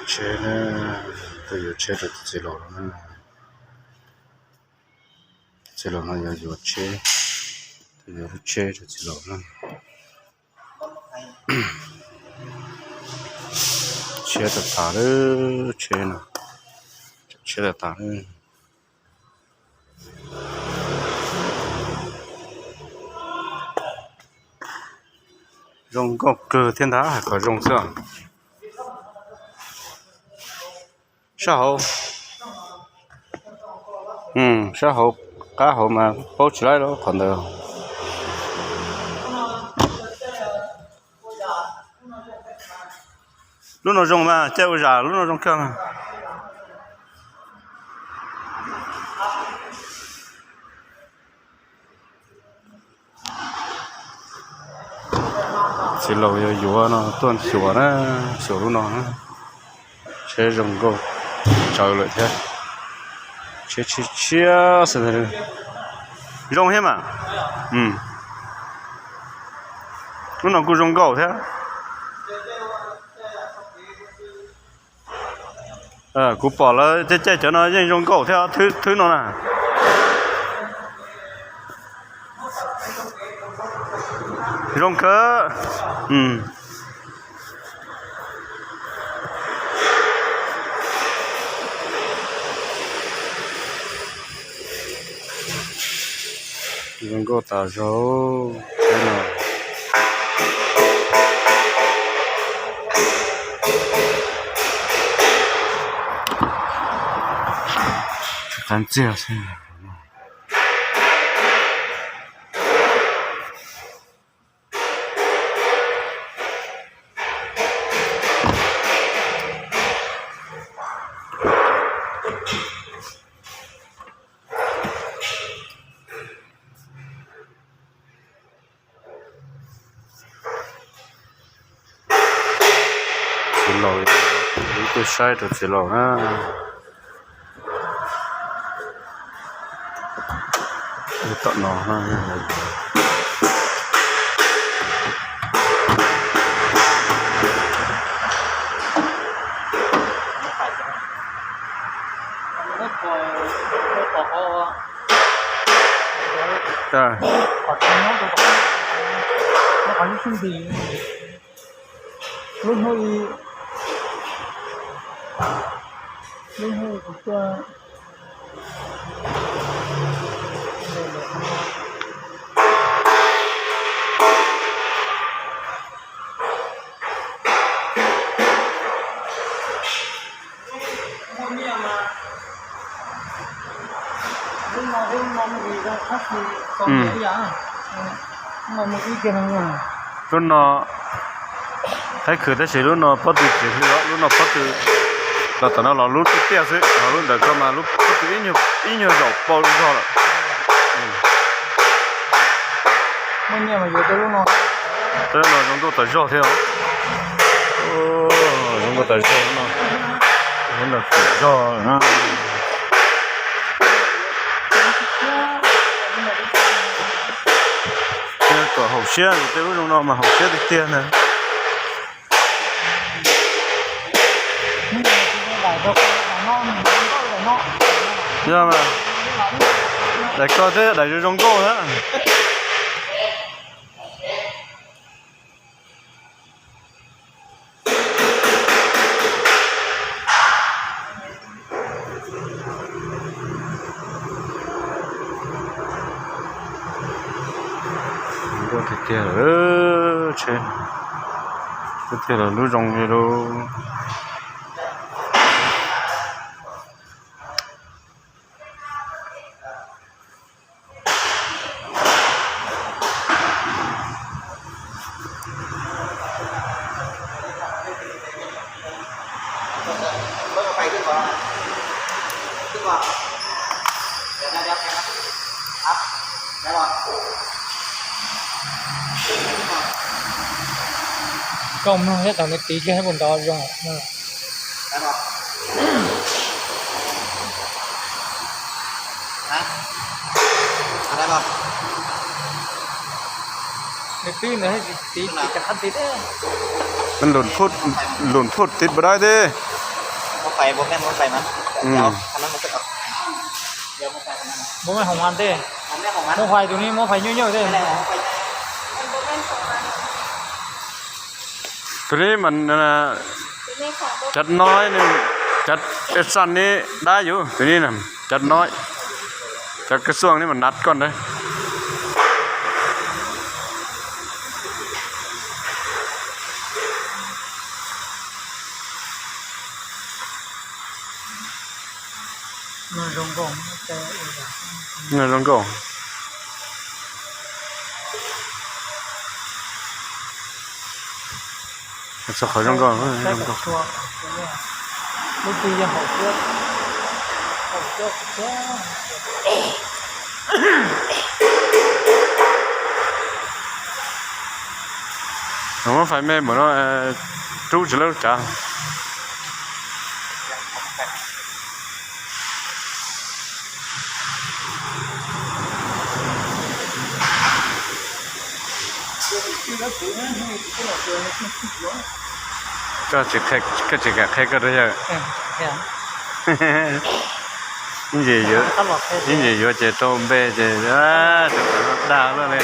Tsheb na, tuaj yuav tsheb rau txiv laus no na. Txiv laus no yuav yuav tsheb, tuaj yuav lub tsheb rau txiv laus na. Tsheb tas tas lawm, tsheb no, tsheb tas tas lawm. Zoo nkauj kawg thiab ntag, hais qhov zoo xwb. Sab hauv, sab hauv, qab hauv mas paub tsis laib lawm qhov ntawd. Lub no zoo mas caij ua zam lub no zoo kawg mas. Txiv laus yuav yuav no tuaj xyuas na, xyuas lub no na. Tsheb zoo nkauj tsawv lawm thiab. Tsheb tshiab tshiab xwb. Zoo thiab mas. Lub no kuj zoo nkauj thiab. Kuv pom lawv caij caij cov no yeej zoo nkauj thiab, thwb no na. Zoo kawg. Zoo nkauj tas zog. Qab ntxiag xwb. Txiv laus, wb tuaj saib rau txiv laus na. Tom no. Lub hnub, lub hnub kuv tuaj. Lub no qhib khwv tab sis lub no pob tw tsis hwj, lub no pob tw los tom no los lub tiaj tiaj xwb, ho lub ntawm ko mas lub pob tw ib nyuag zaum pau zog lawm. Lub no zoo nkauj tas zog thiab. Zoo nkauj tas zog no. Lub no tawm zog na. Kom haum siab, tej lub zoo no mas haum siab tiag tiag ntag. Yog mas, daim ko thiab daim zoo zoo nkauj na. Nkauj tiag tiag lawm, tsheb tiag tiag lawm, lub zoo li lub. Koj mloog thiab tau nws tiv kiag puas nto zoo. Nws twb nws tiv tiv cov qab tiv thiab. Lus phut tiv pab dai thiab. Fais, bos mej muab fais mas. Bos mej hauv mas tej. Muab fais tus ni, muab fais nyuaj nyuaj tej. Tus ni mas cov no, cov ej xan ni dab yuv, tus ni cov no, cov kab xuaj ni mas nat koj ntawd. Zoo nkauj. Txog qhov zoo nkauj, zoo nkauj. Muab fais me npaum no, rub tsis lub cav. Koj tsis kam qhia koj rau yawg. Ib ntsis yuav, ib ntsis yuav ces rau npe ces dag luaj li.